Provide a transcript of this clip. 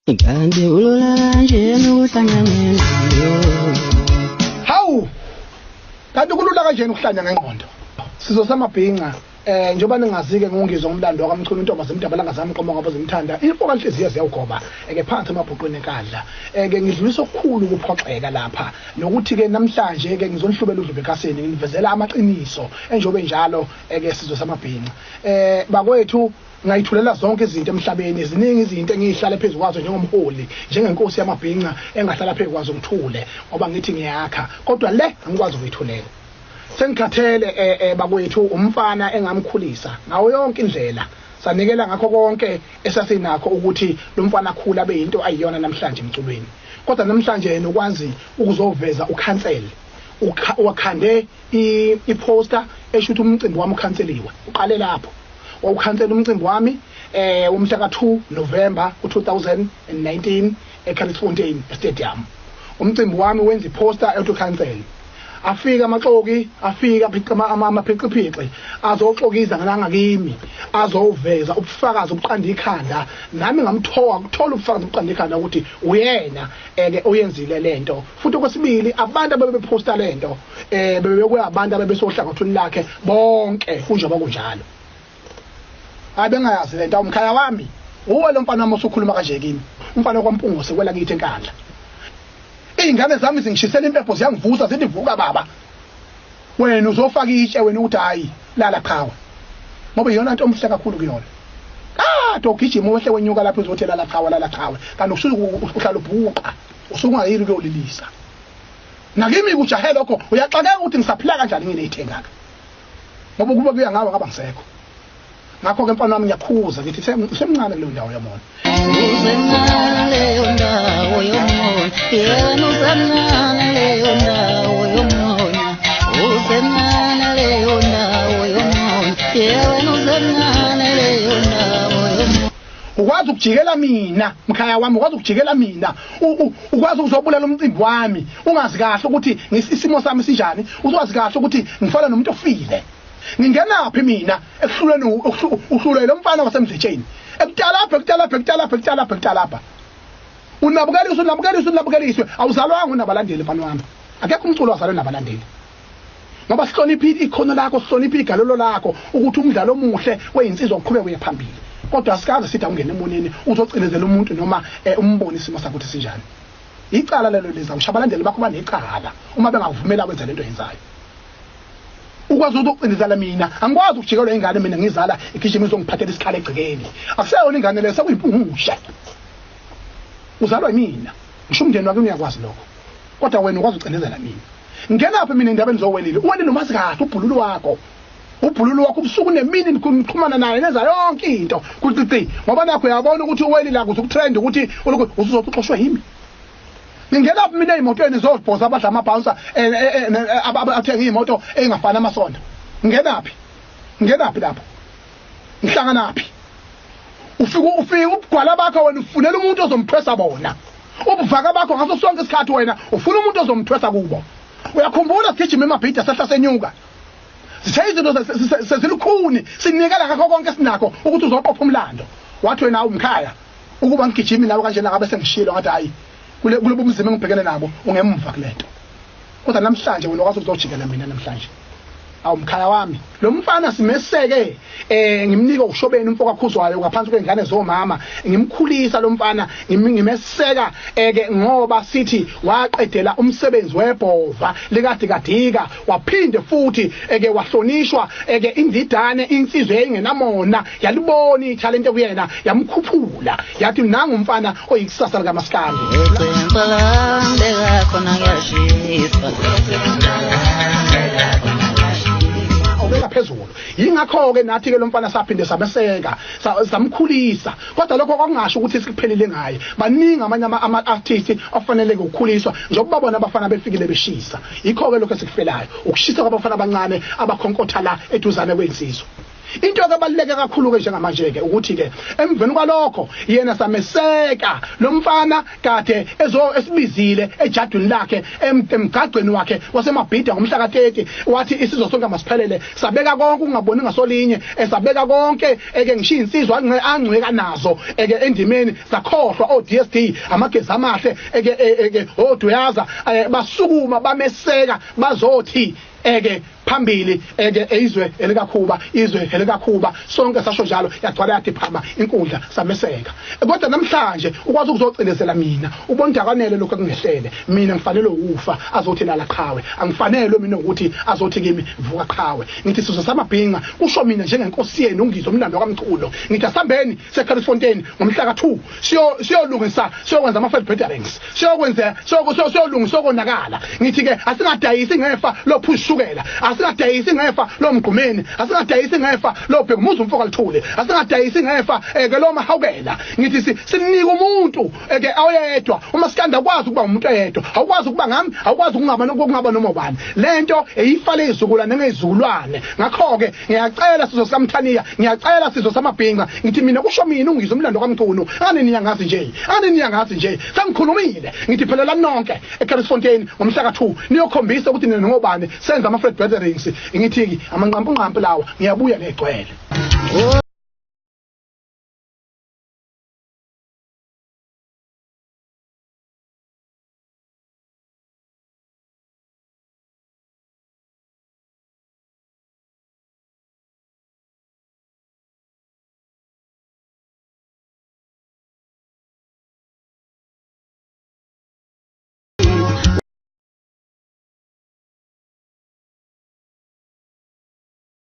Kanti ulula kanjena ukuhlanya ngengqondo. Hawu! Kanti kulula kanjena ukuhlanya ngengqondo. Sizo samabhinca njengoba ningazike ngungizwa ngomlando wakamchunu intombi zemdaba langazami inkomo ngoba zimthanda imfoka inhliziyo ziyawugoba eke phansi emabhuqweni enkadla eke ngidlulisa okukhulu ukuphoxeka lapha nokuthi ke namhlanje ke ngizonihlubela udlube ekhasini nginivezela amaqiniso enjobe njalo eke sizwe samabhinca bakwethu ngayithulela zonke izinto emhlabeni, ziningi izinto engiyihlale phezu kwazo njengomholi, njengenkosi yamabhinca engahlala phezu kwazo ngithule ngoba ngithi ngiyakha, kodwa le angikwazi ukuyithulela. Sengikhathele bakwethu, umfana engamkhulisa ngawo yonke indlela, sanikela ngakho konke esasinakho ukuthi lo mfana akhule abe yinto ayiyona namhlanje emculweni, kodwa namhlanje yena ukwazi ukuzoveza ukhansel, wakhande i-poster esho ukuthi umcimbi wami ukhanseliwe, uqale lapho. Wawukhansela umcimbi wami umhla ka-2 November ku-2019 eCaliffontein Stadium. Umcimbi wami wenza iposter ethi cancel. Afika amaxoki, afika amaphixiphixi azoxokiza ngakimi, azoveza ubufakazi obuqanda ikhanda. Nami ngamthoka ukuthola ubufakazi obuqanda ikhanda ukuthi uyena eke oyenzile lento. Futhi okwesibili abantu ababeposta lento bebekwe abantu abebesohlangothini lakhe bonke kunjengoba kunjalo. Hayi bengayazi lento, umkhaya wami uwe lo mfana wami osukhuluma kanje kimi, umfana kwaMpungose kwela kithi eNkandla. Izingane zami zingishisela impepho ziyangivusa zithi vuka baba, wena uzofaka itshe wena ukuthi hayi lala qhawe, ngoba iyona nto omhle kakhulu kuyona. Kade ugijima wehle wenyuka lapho uzothi lala qhawe, lala qhawe, kanti usuke uhlala ubhuqa, usuke ungayili ukuyolilisa. Nakimi kujahe lokho, uyaxakeka ukuthi ngisaphila kanjani ngineyithengaka, ngoba ukuba kuya ngawe ngaba ngisekho. Ngakho-ke mfana wami ngiyakhuza ngithi usemncane kuleyo ndawo yomona. Usemncane leyo ndawo yomona, yena usemncane leyo ndawo yomona, usemncane leyo ndawo yomona, yena usemncane leyo ndawo yomona. Ukwazi ukujikela mina mkhaya wami, ukwazi ukujikela mina, ukwazi ukuzobulala umcimbi wami, ungazi kahle ukuthi isimo sami sinjani, uzwazi kahle ukuthi ngifana nomuntu ofile. Ngingenaphi mina ekuhluleni uhlulwe lo mfana wasemdletsheni, ekutalapha ekutalapha ekutalapha ekutalapha ekutalapha. Unabukeliswe, unabukeliswe, unabukeliswe, awuzalwanga unabalandeli mfana wami. Akekho umculo wazalwe nabalandeli, ngoba sihloniphe ikhono lakho, sihloniphe igalelo lakho ukuthi umdlalo omuhle weyinsizwa uqhubeke uye phambili, kodwa asikaze sithi awungene emoneni uzocinezela umuntu noma umbone isimo sakho ukuthi sinjani. Icala lelo leza usho abalandeli bakho banecala uma bengakuvumela wenza lento oyenzayo. Ukwazi ukucinezela mina, angikwazi ukujikelwa ingane mina ngizala igijima izongiphathela isikhala egcekeni. Akuseyona ingane leyo, sekuyimpungushe. Uzalwa yimina, ngisho umndeni wakhe uyakwazi lokho, kodwa wena ukwazi ukucinezela mina. Ngenaphi mina endabeni zowelile? Uwelile umazi kahle ubhululu wakho, ubhululu wakho ubusuku nemini nixhumana naye nenza yonke into kucici, ngoba nakho uyabona ukuthi uwelile akuze ukutrend ukuthi usuzothi uxoshwe yimi. Ngingenaphi mina ey'motweni zozibhoza abadla ama-bouncer athenga iy'moto ey'ngafani amasonto? Ngingenaphi? Ngingenaphi lapho? Ngihlanganaphi? Ufike ufike ubugwala bakho wena ufunela umuntu ozomthwesa bona. Ubuvaka bakho ngaso sonke isikhathi wena ufuna umuntu ozomthwesa kubo. Uyakhumbula sigijima emabhida sehla senyuka. Sithe izinto sezilukhuni sinikela ngakho konke esinakho ukuthi uzoqopha umlando. Wathi wena umkhaya ukuba ngigijimi nawe kanjena ngabe sengishilo ngathi hayi kulobu bumzima engibhekene nabo ungemva kulento. Kodwa namhlanje wena ukwazi ukuzojikela mina namhlanje. Awu mkhaya wami, lo mfana simeseke ngimnika ushobeni umfo kaKhuzwayo ngaphansi kwengane zomama, ngimkhulisa lo mfana ngimeseka eke ngoba sithi waqedela umsebenzi webhova likadikadika, waphinde futhi eke wahlonishwa eke indidane insizwe yayingenamona, yalibona ithalente kuyena yamkhuphula yathi nangu umfana oyikusasa likaMaskandi. Ubeka phezulu, yingakho-ke nathi-ke lo mfana saphinde sameseka samkhulisa, kodwa lokho kwakungasho ukuthi sikuphelile ngaye. Baningi amanye ama-artist afanele ukukhuliswa njengoba bona abafana befikile beshisa. Yikho-ke lokho esikufelayo, ukushisa kwabafana abancane abakhonkotha la eduzane kwensizwa. Into ebaluleke kakhulu ke njengamanje ke ukuthi ke emveni kwalokho yena sameseka lo mfana kade ezo esibizile ejadwini lakhe emgagcweni wakhe wasemabhida ngomhla ka-30, wathi isizwe sonke masiphelele. Sabeka konke ukungaboni ngasolinye, esabeka konke eke ngishiya insizwa angcweka nazo eke endimeni, sakhohlwa o-DSD, amagezi amahle eke oduyaza, basukuma bameseka, bazothi eke phambili eke izwe elikakhuba, izwe elikakhuba. Sonke sasho njalo, yagcwala yathi phama inkundla, sameseka. Kodwa namhlanje ukwazi ukuzocindezela mina, ubona akanele lokho kungehlele mina. Ngifanele ukufa azothi lala qhawe, angifanelwe mina ukuthi azothi kimi vuka qhawe. Ngithi sizwe samabhinca, kusho mina njengenkosi yenu uNgizwe umlando kamculo, ngithi asambeni seCalifornia ngomhla ka2, siyolungisa, siyokwenza ama-field betterings, siyokwenza, siyolungisa okonakala. Ngithi ke asingadayisi ngefa lophushukela, asingadayisi ngefa lomgqumeni, asingadayisi ngefa lobhekumuzi umfo kalithule, asingadayisi ngefa ke lo mahawukela. Ngithi sinike umuntu eke oyedwa. Umasikandi akwazi ukuba umuntu oyedwa, awukwazi ukuba ngami, awukwazi ukungaba nokungaba noma ubani. Lento eyifale izizukulwane ngezizukulwane. Ngakho-ke ngiyacela sizwe sikamthaniya, ngiyacela sizwe samabhinca, ngithi mina kusho mina uNgizwe umlando kamchunu, ane niyangazi nje, ane niyangazi nje, sengikhulumile. Ngithi phelela nonke eCarisfontein ngomhla ka-2, niyokhombisa ukuthi nina ngobani. Senza ama-fred betterings, ngithi amanqampunqampu lawa, ngiyabuya negcwele. Oh.